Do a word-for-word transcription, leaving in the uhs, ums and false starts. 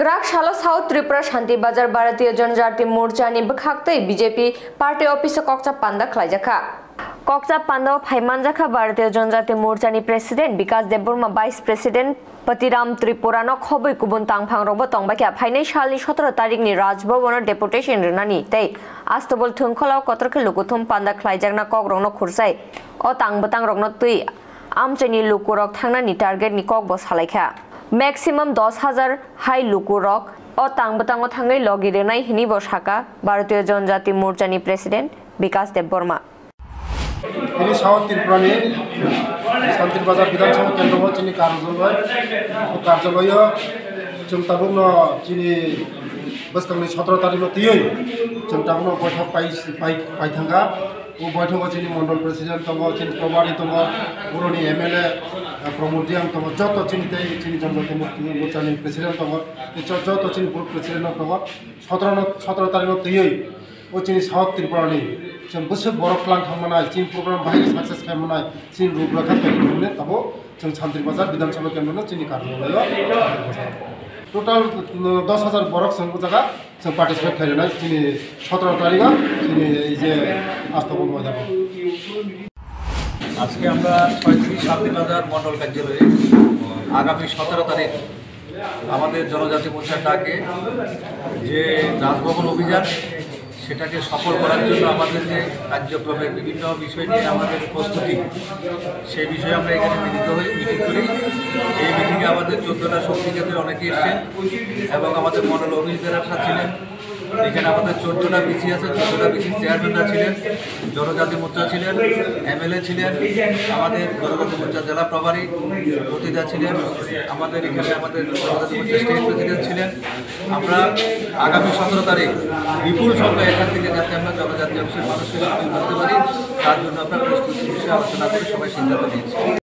Kwrak salo South Tripura Shanti Bazar Bharatiya Janajati Morcha ni bwkhaktwi B J P party office o kokcha panda khlaijakha. Kokcha panda o phai manjakha Bharatiya Janajati Morcha ni President Bikas Debbarma, Vice President Patiram Tripura no khobwi kubun tangphang rokbo tongbaikha. Phainai salni sotoro tarikni Raj Bhavan o deputation rwnani tei Astabul thwngkhwla o kotor khe lukuthum panda khlaijakna kokrokno khursai o tang bwtang rokno twi amchaini lukurok thangnani target ni kokbo salaikha. Maximum dos hajar hai lukurok o tang bwtango thangwi logi rwnai hinwi bo sakha Bharatiya Janajati Morcha ni President Bikas Debbarma. Tini South Tripura ni Shantir Bazar Bidhan Sabha Kendro o chini karjaloi, o karjaloio chwng tabukno chini bwskangni sotoro tarikno twiwi chwng tabukno boithok pai, pai, pai thangkha. O boithogo chini Mondol President tongo, chini Probari tongo, Buroni M L A, eh, Pramod Reang tongo, joto chini tei chini Janajati Morcha ni President tongo, tei jo-, joto chini Block President rok tongo. Sotoro no, sotoro tarikno twiwi o chini South Tripura ni chwng bwswk borok twlang thang manai, chini program bahai success khai manai, chini ruprekha tongwi thangmani tabuk chwng Shantir Bazar Bidhan Sabha Kendro no chini karjaloi o total, mm, dos hajar borok chwng o jaga chwng participate khai rwnai chini sotoro tarikh o chini ei je Astabul moidano. আজকে আমরা ছয়ত্রিশ শান্তিবাজার মণ্ডল কার্যালয়ে আগামী সতেরো তারিখ আমাদের জনজাতি মোর্চার ডাকে যে রাজভবন অভিযান, সেটাকে সফল করার জন্য আমাদের যে কার্যক্রমের বিভিন্ন বিষয় নিয়ে আমাদের প্রস্তুতি, সেই বিষয়ে আমরা এখানে মিলিত হই, মিটিং করি। এই মিটিংয়ে আমাদের চোদ্দটা শক্তি কেন্দ্রের অনেকে এসছেন এবং আমাদের মণ্ডল অফিস বেরার সাথে ছিলেন। এখানে আমাদের চোদ্দটা বিসি আছে, চোদ্দটা বিসির চেয়ারম্যানরা ছিলেন, জনজাতি মোর্চা ছিলেন, এমএলএ ছিলেন, আমাদের জনজাতি মোর্চা জেলা প্রভারী প্রতিটা ছিলেন, আমাদের এখানে আমাদের জনজাতি মোর্চা স্টেট প্রেসিডেন্ট ছিলেন। আমরা আগামী সতেরো তারিখ বিপুল সংখ্যা এখান থেকে যাতে আমরা জনজাতি অংশের মানুষকে সামিল করতে পারি, তার জন্য আমরা প্রস্তুতির বিষয়ে আলোচনা করে সবাই সিদ্ধান্ত নিয়েছি।